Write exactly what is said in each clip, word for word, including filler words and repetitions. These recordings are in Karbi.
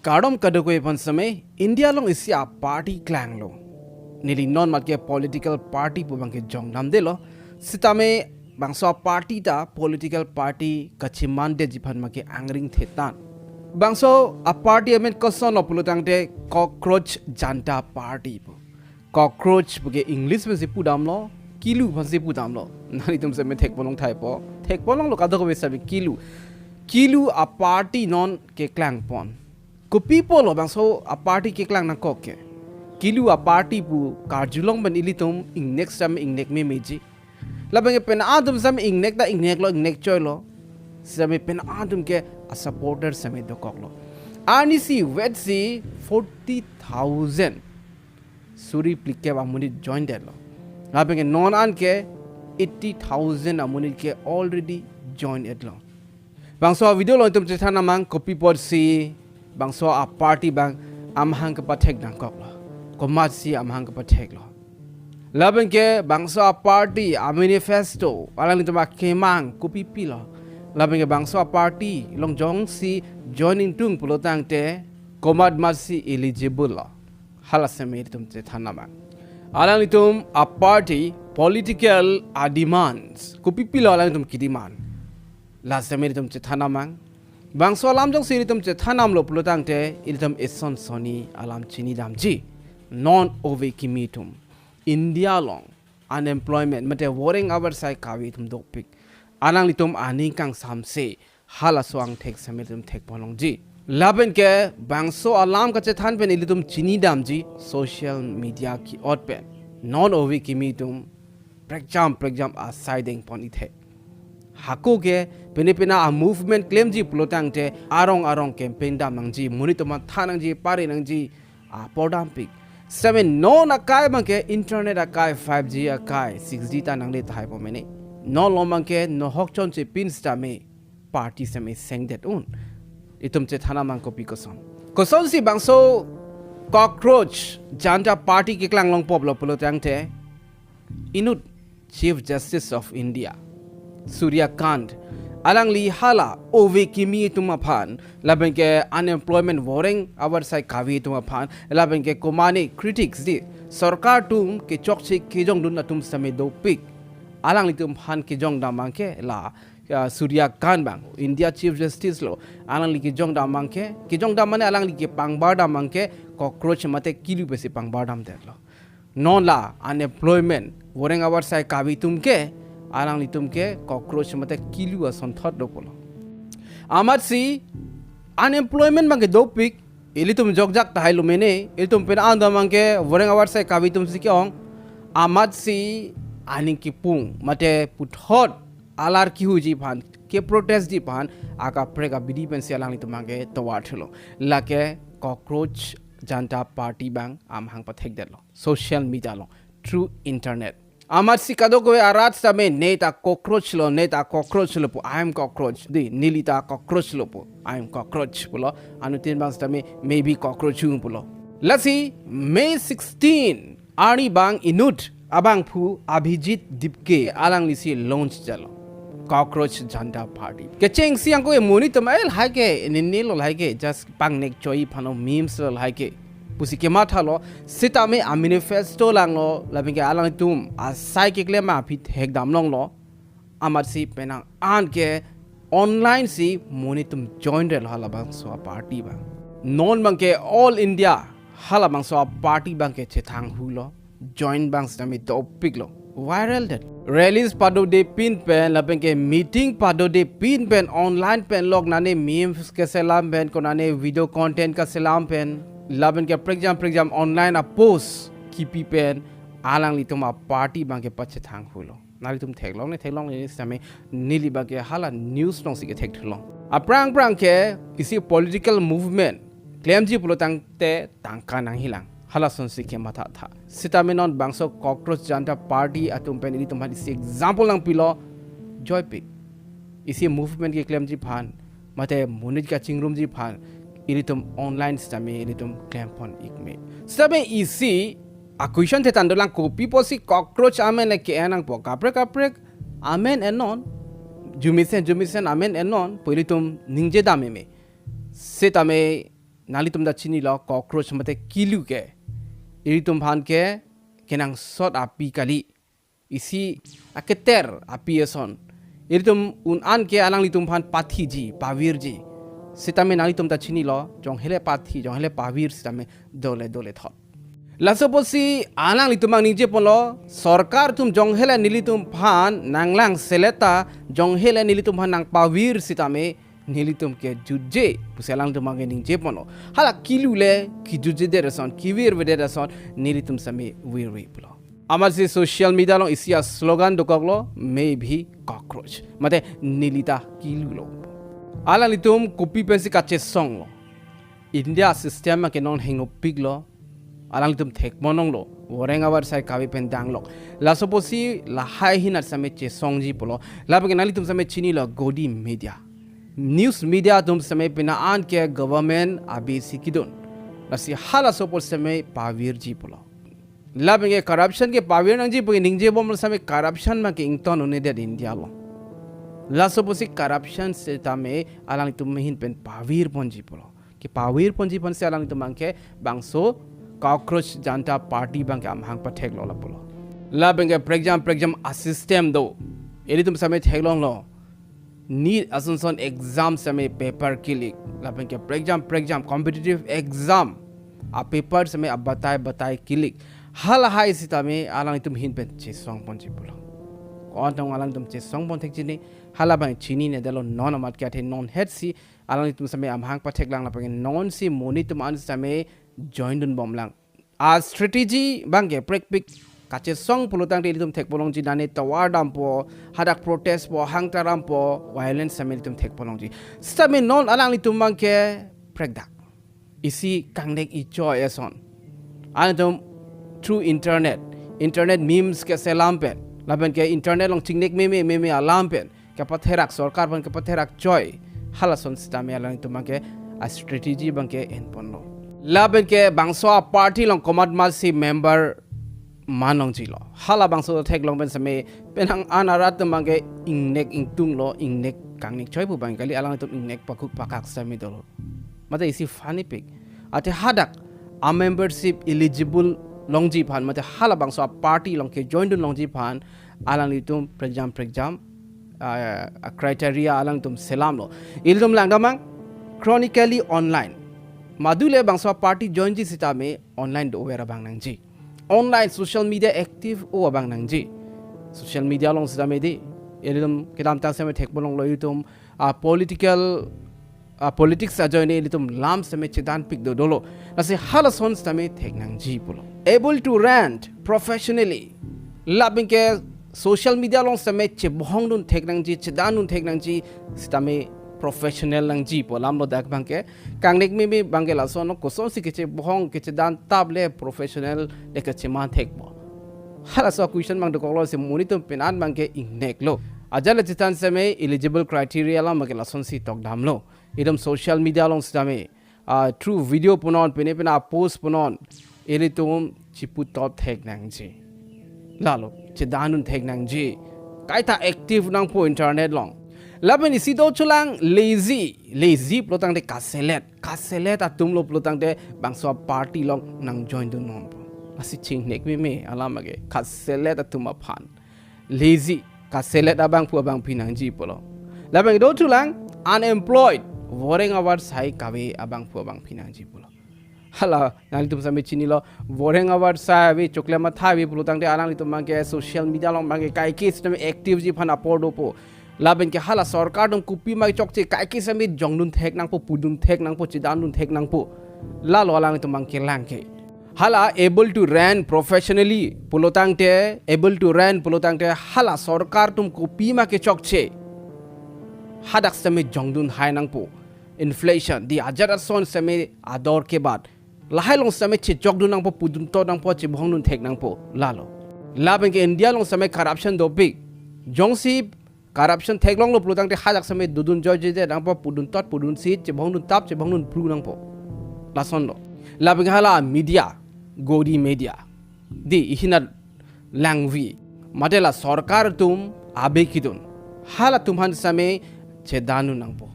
Kardom kadokave aphan sitame, India along isi a-party klanglo. Neli non mat ke political party pu abang ke jongdamdelo. Sitame bangso a-party ta political party kachimandetji aphan abang ke angring thetan. Bangso a-party amen kosonlo pulo tangte Cockroach Janta Party pu. Cockroach pu ke English pensi pudamlo, kilu pensi pudamlo. Nanglitum sitame thekponlong thaipo. Thekponlonglo kadokave sitame kilu. Kilu a-party non keklangpon. Kopi apotlo bangso a-party keklang nangkok ke? Kilu a-party pu karjulong pen ilitum ingnek sitame ingnek memeji. Lapen ke pen atum sitame ingnek ta ingneklo, ingnek choilo. Sitame pen atum ke a-supporter sitame dokoklo. Arnisi vetsi forty thousand suri phlikep amonit join detlo. Lapen ke non an ke eighty thousand amonit ke already join etlo. Bangso a-video along itum chethan nangmang kopi apotsi bangso a-party abang amahang kepathek nangkoklo. Komatsi amahang kepatheklo. Lapen ke bangso a-party a-manifesto alanglitum akemang kopi pilo. Lapen ke bangso a-party along jongsi joining tung pulo tangte komat matsi eligible lo. Hala sitame itum chethan nangmang. Alanglitum a-party political a-demands. Kopi pilo alanglitum kedemand? La sitame itum chethan nangmang. Bangso alam jongsi itum chethan nanglo pulo tangte ilitum eson sonni alam chinidamji. Non ove kimi atum, India along unemployment mate voreng avarsai kave atum dopik. Alanglitum aning kangsamse halaso angthek sitame itum thekponlongji. Lapen ke bangso alam kachethan pen ilitum chinidamji social media ke-ot pen. Non ove kimi atum prekjam prekjam asai dengpon ithe. Hako ke pine pina a-movement klemji pulo tangte arong arong campaign dam nangji, monit atum aphan than nangji, pare nangji, apor dampik. Sitame non akai abang ke internet akai, five G akai, six G ta nangle tahai po mene. Non along abang ke nohok chonche pin sitame party sitame sengdet un. Itum chethan nangmang kopi koson. Kosonsi bangso Cockroach Janta Party keklang longpoplo pulo tangte, inut Chief Justice of India, Surya Kant, alangli hala ove kimi atum aphan, lapen ke unemployment voreng avarsai kave atum aphan, lapen ke komane critics di, sorkar atum kechokche kejongdun atum sitame dopik. Alanglitum aphan kejongdam abang ke la, ya, Surya Kant abang, India Chief Justice lo, alangli kejongdam abang ke, kejongdam mane alangli kepangbardam abang ke, cockroach mate kilu pensi pangbardam detlo. Non la unemployment, voreng avarsai kave atum ke, alanglitum ke cockroach mate kilu asonthot do pulo. Amatsi unemployment abang ke dopik, ilitum jokjak tahai lo mene, ilitum pen an dam abang ke voreng avarsai kave atumsi ke-ong, amatsi aning kipung mate puthot alar kihuji aphan, keprotestji aphan, akaprek abidi pensi alanglitum abang ke tovar thulo. Lake Cockroach Janta Party abang amahang pathekdetlo social media along, through internet. Amatsi kadokave arat sitame, "Ne ta cockroach lo, ne ta cockroach lo," pu, "I am cockroach." Di, "Neli ta cockroach lo," pu, "I am cockroach," pulo. Anuttin abang sitame, "Maybe cockroach hu," pulo. Lasi, May sixteen arni abang inut abangphu Abhijit Dipke alanglisi launch detlo Cockroach Janta Party. Kechengsi ako e monit atum, "Eh, lahai ke, nini lo lahai ke, just pangnek choi aphan lo, memes lo lahai ke," pusi kemathalo, sitame a-manifesto langlo, lapen ke alangtum asai keklem aphi thekdam longlo, amatsi penang an ke online si monit atum join detlo halabangso a-party abang. Non abang ke all India halabangso a-party abang ke chethanghulo, join abang sitame dopiklo, viral det. Rallies padode pin pen, lapen ke meeting padode pin pen, online pen lok nane memes keselam pen, konane video content keselam pen, lapen ke prekjam prekjam online a-post kipi pen, alanglitum a-party abang ke pachethanghulo. Nanglitum theklongle, theklongle sitame, neli abang ke hala news alongsi kethekthulong. Aphrang aphrang ke isi political movement klemji pulo tangte tangka nanghilang. Halasonsi kemathatha. Sitame non bangso Cockroach Janta Party atum pen ilitum aphan isi example nangpilo, joipik. Isi movement keklemji aphan, mate monit kachingrumji aphan, ilitum online sitame ilitum klempon ikme. Sitame isi a-question thetan dolang, kopi pusi cockroach amen le ke-en nangpo? Kaprek kaprek amen ennon, jumisen jumisen amen ennon pu ilitum ningjedam meme. Sitame nanglitum ta chinilo, cockroach mate kilu ke ilitum aphan ke kenangsot api kali, isi aketer api ason. Ilitum un-an ke alanglitum aphan pathiji, pavirji. Sitame nanglitum ta chinilo, jonghele pathi, jonghele pavir sitame dole dole thot. Laso apotsi alanglitum abang ningjeponlo, sorkar atum jonghele nelitum aphan nanglangselet ta, jonghele nelitum aphan nangpavir sitame nelitum ke jutje pusi alanglitum abang ke ningjeponlo. Hala kilu le kijutjedet ason, kivirvedet ason nelitum sitame virve pulo. Amatsi social media along isi a-slogan dokoklo, "Main bhi cockroach." Mate neli ta kilulo. Alanglitum kopi pensi kachesonglo? India system ke non hengnopiklo. Alanglitum thekponlonglo, voreng avarsai kave pen danglok. Laso apotsi lahai ahin sitame chesongji pulo. Lapen ke nanglitum sitame chinilo, Godi media, news media atum sitame pina an ke government abisi kidun. Lasi halaso apot sitame pavirji pulo. Lapen ke corruption ke pavir nangji pu ke ningjebom sitame corruption abang ke ington un-edet India along. Laso apotsi corruption sitame alanglitum ahin pen pavirponji pulo. Kepavirponji aphansi alanglitum abang ke bangso Cockroach Janta Party abang ke amahang patheklo lapulo. Lapen ke prekjam prekjam a-system do. Ilitum sitame theklonglo, NEET ason son exam sitame paper ki-leak. Lapen ke prekjam prekjam competitive exam a-paper sitame abatai batai ki-leak. Halahai sitame alanglitum ahin pen chesongponji pulo. Ko-an tong alanglitum chesongpon thekji ni, hala abang chininedetlo, non amat ke athe non hetsi alanglitum sitame amahang patheklang lapen ke nonsi monit atum an sitame join dunbomlang. A-strategy abang ke prekpik, kachesong pulotangte ilitum thekponlongji, nane tovar dampo, hadak protest po, hangtarampo, violence sitame ilitum thekponlongji. Sitame non alanglitum abang ke prekdak, isi kangnek ichoi ason. Alanglitum through internet, internet memes keselam pen, lapen ke internet along chingnek meme meme alam pen kepatherak, sorkar pen kepatherak choi. Halason sitame alanglitum abang ke a-strategy abang ke enponlo. Lapen ke bangso a-party along komat masi member manlongjilo. Halabangso theklong pen sitame penang an arat atum abang ke ingnek ingtunglo, ingnek kangnek choi pu abang kali, alanglitum ingnek pakuk pakak sitame dolo. Mate isi funny pik. Athe hadak a-membership eligible longji aphan, mate halabangso a-party along ke join dunlongji aphan, alanglitum prekjam prekjam, ah, a-criteria alanglitum selamlo. Ilitum langdamnang, chronically online. Madule bangso a-party joinji sitame online dover abang nangji. Online social media active o abang nangji. Social media along sitame di, ilitum kedamtang sitame thekponlonglo, ilitum a-political, a-politics ajoine ilitum lam sitame chedanpik do dolo. Lasi halason sitame thek nangji pulo. Able to rant professionally. Lapen ke social media along sitame chebohong dun thek nangji, chedan dun thek nangji, sitame professional nangji pu alamlo dak abang ke. Kangnek meme abang ke lasonlo, kosonsi kechebohong kechedan table professional le kecheman thekpo. Halaso a-question abang dokoklo, si monit atum pine an abang ke ingneklo. Ajat le chethan sitame eligible criteria alam abang ke lasonsi tokdamlo. Ilitum social media along sitame, ah, through video punon, pine pine a-post punon, ilitum chiputot thek nangji. Lalo, chedan dun thek nangji. Kaita active nangpo internet along. Lapen isi do chulang lazy, lazy pulotangte kaselet, kaselet atumlo pulotangte bangso a-party along nangjoin dun nonpo. Lasi chingnek meme alam abang ke, kaselet atum aphan. Lazy, kaselet abangphu abangpi nangji pulo. Lapen do chulang unemployed, voreng avarsai kave abangphu abangpi nangji pulo. Hala nanglitum sitame chinilo, voreng avarsai ave, chokle matha ave pulotangte alanglitum abang ke social media along abang ke kaike sitame active ji aphan apor dopo. Lapen ke hala sorkar atum kopima chokche, kaike sitame jongdun thek nangpo, pudun thek nangpo, chedan dun thek nangpo. Lalo alanglitum abang kelang ke. Hala able to rant professionally pulotangte, able to rant pulotangte hala sorkar atum kopima kechokche, hadak sitame jongdun hai nangpo. Inflation, di ajat ason sitame ador kebat, lahai along sitame chechokdun nangpo, puduntot nangpo, chebohong dun thek nangpo. Lalo. Lapen ke India along sitame corruption dopik. Jongsi corruption theklonglo pulotangte hadak sitame dodun joijeje nangpo, puduntot pudunsit, chebohong dun tap, chebohong dun phru nangpo. Lasonlo. Lapen ke hala media, Godi media, di ihinat langvi, mate la sorkar atum abe kidun, halatum aphan sitame chedan dun nangpo.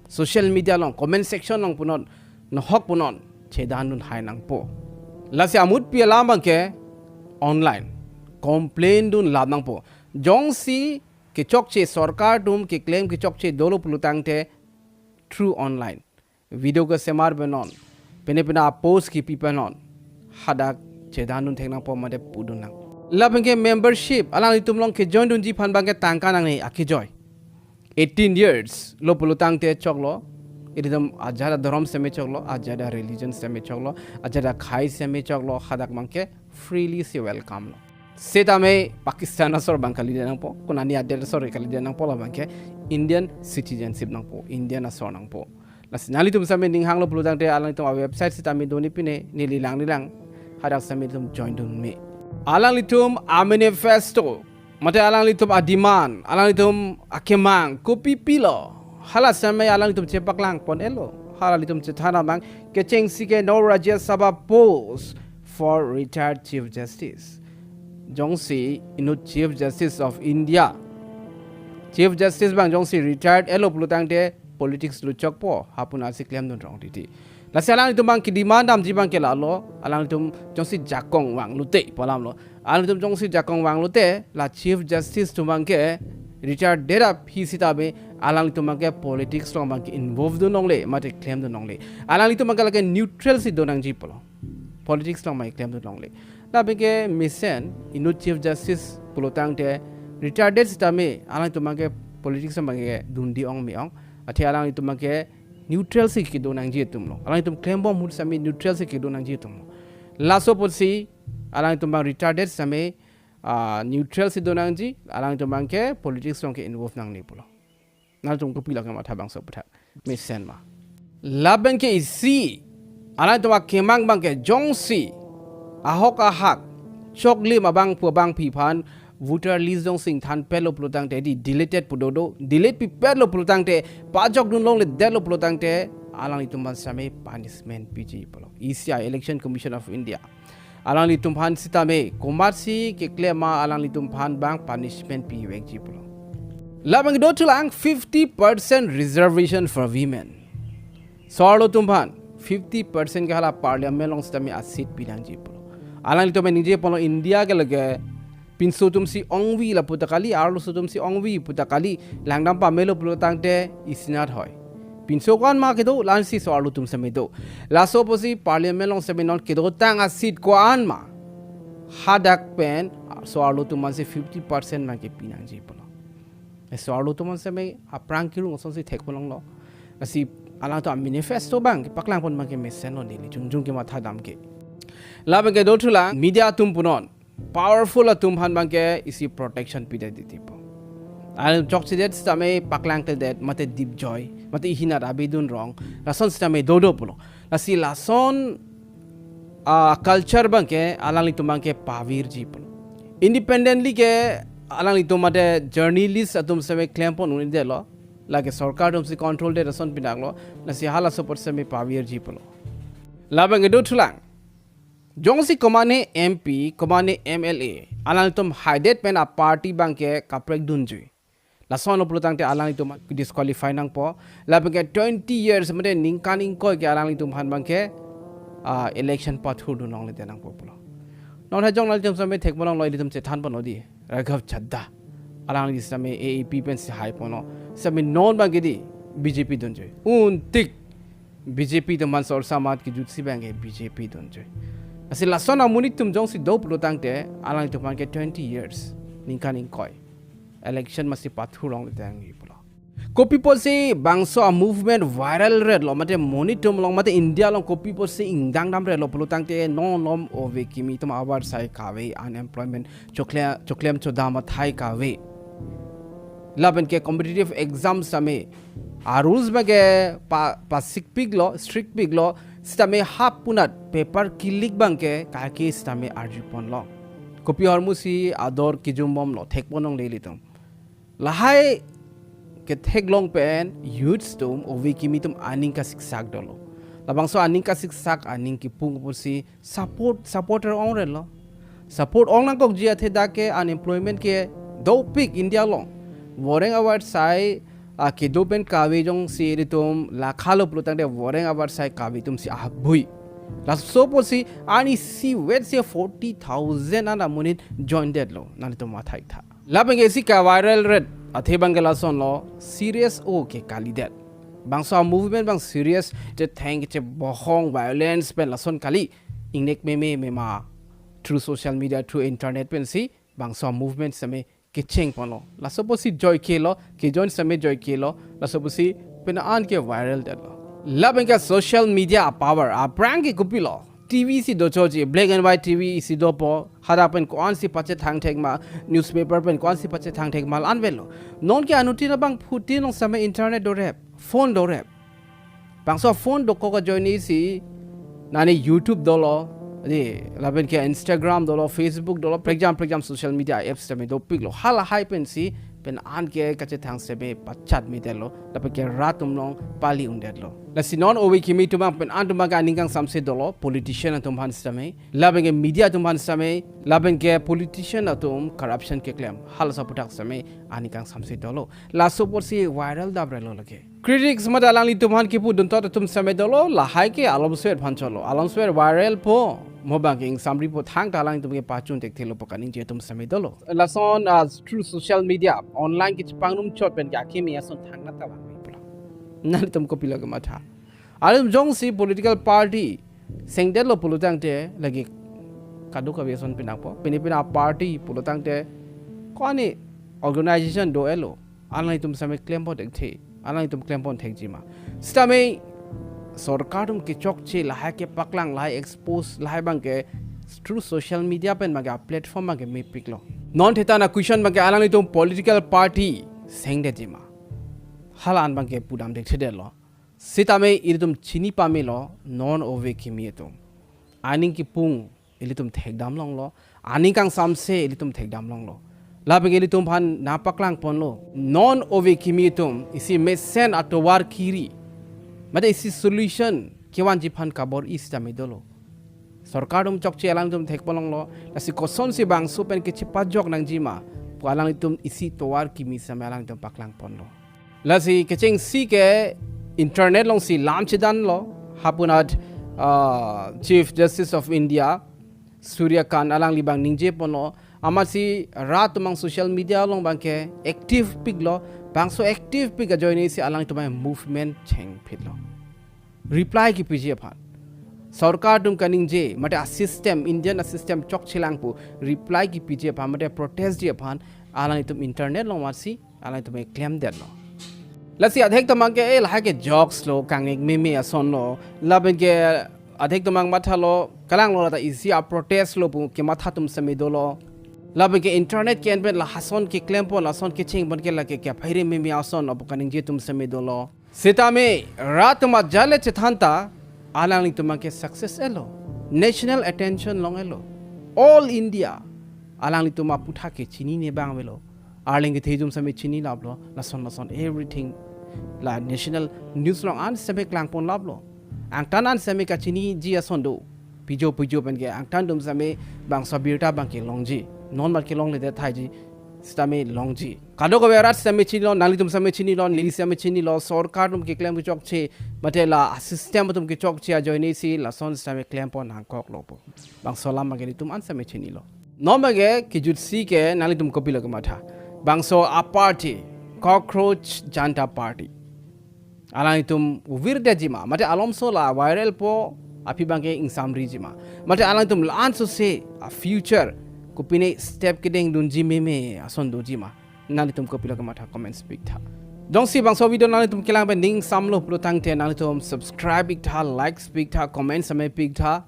Social media along, comment section along punon, nohok punon chedan dun hai nangpo. Lasi amutpi alam abangke online complain dun lap nangpo. Jongsi kechokche sorkar atum keklem kechokche dolo pulotangte through online video kesemar penon, pine pine a-post kipi penon, hadak chedan dun thek nangpo mate pudun nang. Lapenke membership, alanglitum along kejoin dunji aphan abangke tangka nangne akejoi. Eighteen years lo pulotangte choklo, ilitum ajat adhorom seme choklo, ajat a-religion seme choklo, ajat akhei seme choklo, hadak abangke freely si welcome lo. Setame Pakistan asor abang kalidet nangpo, konani adet asor kalidet nangpo, labangke Indian citizenship nangpo, Indian asor nangpo. Lasi nanglitum same ning hanglo pulotangte alanglitum a-website setame doni pine, neli lang neli lang, hadak same tum join dun me. Alanglitum a-manifesto, mate alanglitum a-demand, alanglitum akemang kopi pilo, hala same alanglitum chepaklang pon-etlo. Hala ilitum chethan abang, kechengsi ke no Rajya Sabha post for retired Chief Justice. Jongsi inut Chief Justice of India, Chief Justice abang jongsi retired etlo pulotangte politics luchokpo, ha pu nasi klem dun rong titi. Lasi alanglitum abang ke-demand damji abangke lalo, alanglitum jongsi jakong vanglote pu alamlo. Alanglitum jongsi jakong vanglote, la Chief Justice atum abangke retired det aphi setame alanglitum abangke politics along abangke involve dun longle, mate klem dun longle. Alanglitum abangke lake neutral si do nangji pulo. Politics along abangke klem dun longle. Lapenke mesen inut Chief Justice pulotangte retired det setame alanglitum abangke politics along abangke dundi ong me-ong. Athe alanglitum abangke neutral si kedo nangji atumlo. Alanglitum klembom ahut same neutral si kedo nangji atumlo. Laso apotsi alanglitum abang retired det same, ah, neutral si do nangji, alanglitum abangke politics along ke-involve nangne pulo. Nangtum kopilo kematha bangso aputhak mesen ma? Labangke isi, alanglitum akemang abangke jongsi ahok ahak choklim abang pu abangpi aphan voter list jongsi ingthan pelo pulotangte, di deleted pu dodo, delete pipetlo pulotangte, pajok dun longledetlo pulotangte, alanglitum aphan same punishment piji pulo. Isi a-Election Commission of India alanglitum aphan setame komatsi keklem ma alanglitum aphan abang punishment pivekji pulo. Labang dothulang fifty percent reservation for women. So-arlo atum aphan fifty percent ke hala parliament along setame a-seat pinangji pulo. Alanglitum ningje pulo India ke lake pinso atumsi ongvi lapu ta kali, arloso atumsi ongvi pu ta kali, langdam pamelo pulotangte isinat hoi. Pinso ko-an ma kedo, la-ansi so-arlo atum same do. Laso apotsi parliament along same non kedotang a-seat ko-an ma, hadak pen so-arlo atum aphansi fifty percent abangke pinangji pulo. E so-arlo atum aphan same aphrang kirung asonsi thekpon longlo. Lasi alangtum a-manifesto abang kepaklangpon abangke mesenlo neli jongjong kematha dam ke. Labangke dothulang media atum punon, powerful atum aphan abangke isi protection pidet titi pu. Alanglitum chokchedet setame paklangkledet, mate dipjoi, mate ihinat abidun rong, lason setame dodo pulo. Lasi lason, ah, culture abangke alanglitum abangke pavirji pulo. Independently ke alanglitum mate journalist atum same klempon un-edetlo. Lake sorkar atumsi control det ason pinaklo. Lasi halaso apot same pavirji pulo. Labangke dothulang, jongsi komane M P, komane M L A, alanglitum haidet pen a-party abangke kaprek dunjui. Lasonlo pulotangte alanglitum disqualify nangpo. Labangke twenty years mate ningkan ingkoi ke alanglitum aphan abangke, ah, election pathur dun longledet nangpo pulo. Non hajong alanglitum same thekpon longlo, ilitum chethanponlo di. Raghav Chadha. Alangli same A A P pensi haiponlo. Same non abangke di B J P dunjui. Untik B J P atum aphan sorsa mat kejutsi abangke B J P dunjui. Lasi lason amonit atum jongsi do pulotangte alanglitum aphanke twenty years, ningkan ingkoi, election masi pathur longledetji pulo. Kopi apotsi bangso a-movement viral retlo, mate monit atum along, mate India along kopi apotsi ingdang damretlo pulotangte non malom ove kimi atum avarsai kave, unemployment, chokle-, choklem chodam athai kave. Lapenke competitive exam same a-rules abangke pa, pasikpiklo, strict piklo, setame hapunat paper ki-leak abangke kaike setame arjuponlo. Kopi ahormusi ador kijumbomlo, thekpon longle ilitum. Lahai ketheklong pen youths atum, ove kimi atum aning kasiksak dolo. Labangso aning kasiksak, aning kipung pusi support, supporter ongretlo. Support ong nangkokji athe dak ke unemployment ke dopik India along. Boreng avarsai, Akedo pen kave jongsi ilitum lakhalo pulotangte voreng avarsai kave atumsi abui. Laso apotsi arnisi vetsi forty thousand an amonit join detlo. Nanglitum matha-ik tha. Lapen ke isi ka-viral ret athe abang ke lasonlo, serious o ke kalidet. Bangso a-movement abang serious, chetheng chebohong, violence pen lason kali. Ingnek meme mema through social media, through internet pensi bangso a-movement sitame kecheng ponlo. Laso apotsi joike lo, kejoin sitame joike lo, laso apotsi pen an ke viral detlo. Lapen ke social media power, aphrang ke kopilo. T V si dochoji, black and white T V isi dopo, hadak pen ko-ansi pachethang thek ma, newspaper pen ko-ansi pachethang thek ma la-an avelo. Non ke anuttin abangphutin along sitame internet dorep, phone dorep. Bangso phone dokok ajoinesi, nani YouTube dolo, di, lapen ke Instagram dolo, Facebook dolo, prekjam prekjam social media apps sitame dopiklo. Halahai pensi pen an ke kachethang sitame pachat me detlo, lapen ke rat atum along pali un detlo. Lasi non ove kimi atum abang pen an atum abang ke aning kangsamse dolo, politician atum aphan sitame, lapen ke media atum aphan sitame, lapen ke politician atum corruption keklem, halaso aphuthak sitame aning kangsamse dolo. Laso apotsi viral daprelo lake. Critics mate alanglitum aphan kipudun tot atum sitame dolo, lahai ke alomsoet aphan cholo. Alomsoet viral po, mo abang ke ingsamri po, thangta alanglitum ke pachun thekthelo pu kaningje atum sitame dolo. Lason, ah, through social media, online kechepangrum chot pen ke akimi ason thangnat ta vangme pulo. Nanglitum kopilo kematha? Alanglitum jongsi political party sengdetlo pulotangte lake kadokave ason pinangpo. Pini pini a-party pulotangte ko-an organization do-etlo. Alanglitum sitame klempon thekthe, alanglitum klempon thekji ma? Sitame sorkar atum kechokche lahai kepaklang, lahai expose, lahai abang ke through social media pen abang ke a-platform abang ke mepiklo. Non theta na question abang ke alanglitum political party sengdetji ma? Hala an abang ke pudam thekthedetlo. Sitame ilitum chini pamelo, non ove kimi atum. Aning kipung ilitum thekdam longlo, aning kangsamse ilitum thekdam longlo. Lapen ke ilitum aphan nangpaklang ponlo. Non ove kimi atum isi mesen atovar kiri, mate isi solution kevanji aphan kabor-i sitame dolo. Sorkar atum chokche alangtum thekpon longlo, lasi kosonsi bangso pen kechepajok nangji ma pu alangtum isi tovar kimi sitame alangtum paklang ponlo. Lasi kechengsi ke internet alongsi lam chedanlo, hapunat, ah, Chief Justice of India, Surya Kant alangli abang ningje ponlo, amatsi rat atum abang social media along abang ke active piklo, bangso active pik ajoinesi alangtum abang movement chengphitlo. Reply kipiji aphan. Sorkar atum kaningje, mate a-system, Indian a-system chokchelang pu reply kipiji aphan, mate protest ji aphan, alanglitum internet along amatsi alanglitum keklemdetlo. Lasi adhek atum abang ke, eh, lahai ke jokes lo, kangnek meme ason lo, lapen ke adhek atum abang mathalo, kalanglo lata isi a-protest lo pu kematha atum sitame dolo. Lapen ke internet ke-en pen lahason keklempon, lason kechengpon ke lake kephaire meme ason lo pu kaningje atum sitame dolo. Sitame rat atum ajat le chethanta, alanglitum abang ke success-etlo. National attention long-etlo. All India alanglitum aphuthak ke chinine abang avelo. Arleng kethe atum sitame chinilaplo. Lason lason everything la national news along an sitame klangponlaplo. Angtan an sitame kachiniji ason do. Pijo pijo pen ke angtan atum sitame bangso abirta abang ke longji. Non mat kelongledet thaiji, sitame longji. Kadokave arat sitame chinilo, nanglitum sitame chinilo, neli sitame chinilo, sorkar atum keklem kechokche, mate la system atum kechokche ajoinesi lason sitame klempon nangkoklo pu. Bangso alam abang ke ilitum an sitame chinilo. Non abang ke kejutsi ke nanglitum kopilo kematha? Bangso a-party, Cockroach Janta Party, alanglitum virdetji ma, mate alomso la viral po aphi abang ke ingsamriji ma, mate alanglitum la-an sose a-future kopine step kedengdunji meme ason doji ma? Nanglitum kopilo kematha, comments piktha. Jongsi bangso video nanglitum kelang pen ning samlo pulotangte nanglitum subscribe iktha, likes piktha, comments sitame piktha.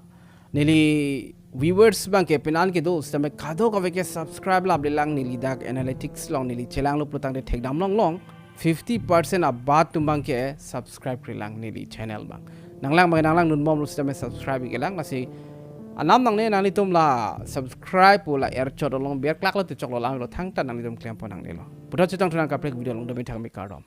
Neli viewers abang ke penan kedo sitame kadokave ke subscribe laplelang, neli dak analytics along neli chelanglo pulotangte thekdam longlong, fifty percent abat atum abang ke subscribe krelang neli channel abang. Nanglang abang nanglangdunbomlo sitame subscribe ikelang, lasi anam nangne nanglitum la subscribe pu la erchot along berklaklo te choklo langlo, thangta nanglitum klempon nangnelo. Puthot chetongthu nang kaprek video along, domin thangmi kardom.